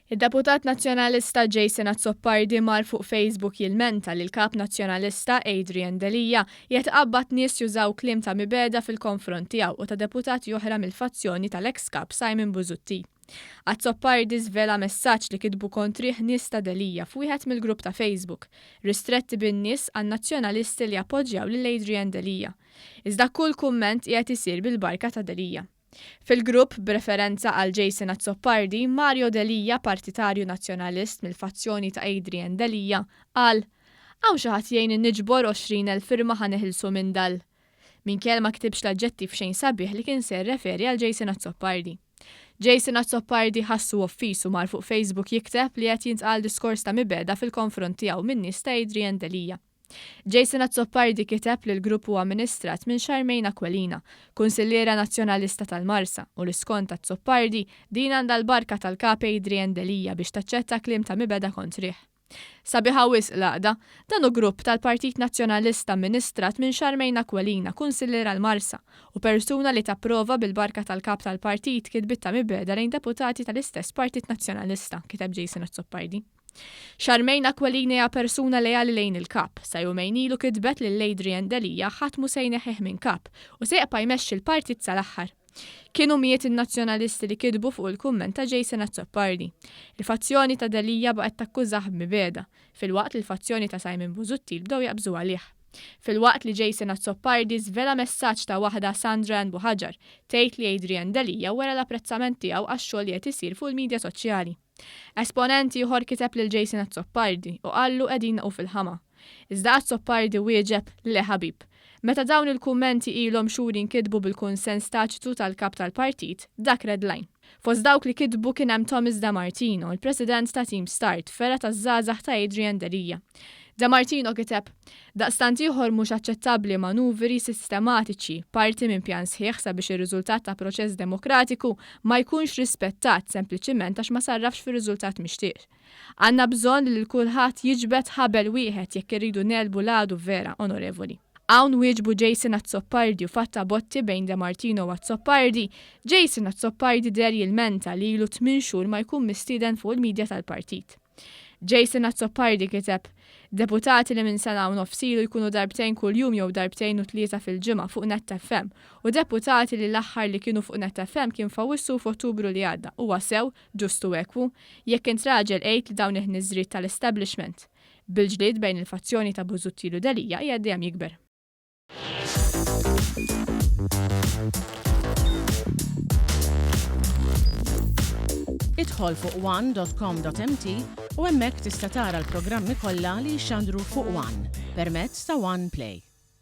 Id-deputat Nazzjonalista Jason Azzopardi mar fuq Facebook jilmenta li l-Kap Nazzjonalista Adrian Delia qiegħed iqabbad nies jużaw kliem ta' mibegħda fil-konfront tiegħu u ta' deputati oħra mill-fazzjoni tal-eks Kap Simon Busuttil. Azzopardi żvela messaġġ li kitbu kontrih nies ta' Delia f'wieħed mill-grupp ta' Facebook, ristretti bin-nies għan-Nazzjonalisti li appoġġjaw lil Adrian Delia. Iżda kull kumment qiegħed isir bil-barka ta' Delia. Fil-grupp, b'referenza għal Jason Azzopardi, Mario Delia, partitarju Nazzjonalist mill-fazzjoni ta' Adrian Delia, qal, Hawn xi ħadd jgħinni niġbor 20,000 firma ħa neħilsu minn dal. Minkejja li ma kitibx l-aġġettiv xejn sabiħ li kien se jirreferi għal Jason Azzopardi. Jason Azzopardi ħassu offiż u mar fuq Facebook jikteb li qed jintqal diskors ta' mibegħda fil-konfront tiegħu min-nies ta' Adrian Delia. Jason Azzopardi kiteb li l-grupp huwa amministrat minn Charmaine Aquilina, Kunsilliera Nazzjonalista tal-Marsa, u li skont Azzopardi, din għandha l-barka tal-Kap Adrian Delia biex taċċetta kliem ta' mibegħda kontrih. Sabiħa wisq l-għaqda. Dan hu grupp tal-Partit Nazzjonalista amministrat minn Charmaine Aquilina, Kunsilliera l-Marsa, u persuna li tapprova bil-barka tal-Kap tal-Partit kitbiet ta' mibegħda lejn deputati tal-istess Partit Nazzjonalista, kiteb Jason Azzopardi. Charmaine Aquilina hija persuna leali lejn il-Kap. Sa jumejn ilu kitbet lil Adrian Delia ħadd mhu se jneħħih minn Kap u se jibqa' jmexxi l-partit sal-aħħar. Kienu mijiet in-Nazzjonalisti li kitbu fuq il-kumment ta' Jason Azzopardi. Il-fazzjoni ta' Delia baqgħet takkużah b'mibegħda, filwaqt li l-fazzjoni ta' Simon Busuttil bdew jaqbżu għalih. Filwaqt li Jason Azzopardi żvela messaġġ ta' waħda Sandra Ann Buhagiar, tgħid li Adrian Delia wera l-apprezzament tiegħu għax-xogħol li qed isir fuq il-midja soċjali. Esponent ieħor kiteb lil Jason Azzopardi u qallu qegħdin naqgħu fil-ħama. Iżda Azzopardi wieġeb, Le ħabib. Meta dawn il-kummenti ilhom xhur jinkitbu bil-kunsens taċitu tal-kap tal-partit, dak red line. Fost dawk li kitbu kien hemm Thomas De Martino, il-President ta' Team Start, fergħa taż-żgħażagħ ta' Adrian Delia. De Martino kiteb, Daqstant ieħor mhux aċċettabbli manuvri sistematiċi, parti minn pjan sħiħ sabiex ir-riżultat ta' proċess demokratiku ma jkunx rispettat sempliċiment għax ma sarrafx fir-riżultat mixtieq. Għandna bżonn li lil kulħadd jiġbed ħabel wieħed jekk irridu negħlbu l-għadu vera, Onorevoli. Hawn wieġbu Jason Azzopardi u fatta botti bejn De Martino u Azzopardi, Jason Azzopardi deher jilmenta li ilu tmien xhur ma jkun mistieden fuq il-media tal-partit. Jason Azzopardi kiteb, Deputati li minn sena u nofs ilu jkunu darbtejn kuljum jew darbtejn u tlieta fil-ġimgħa fuq Net FM u deputati li l-aħħar li kienu fuq Net FM kien f'Awwissu u f'Ottubru li għadda huwa sew, ġust u ekwu? Jekk int raġel għid li dawn il-ħniżriet tal-establishment. Bil-ġlied bejn il-fazzjoni ta' Busuttil u Delia qiegħed dejjem jikber. Idħol fuq one.com.mt u hemmhekk tista' tara l-programmi kollha li jixxandru fuq One permezz ta' One Play.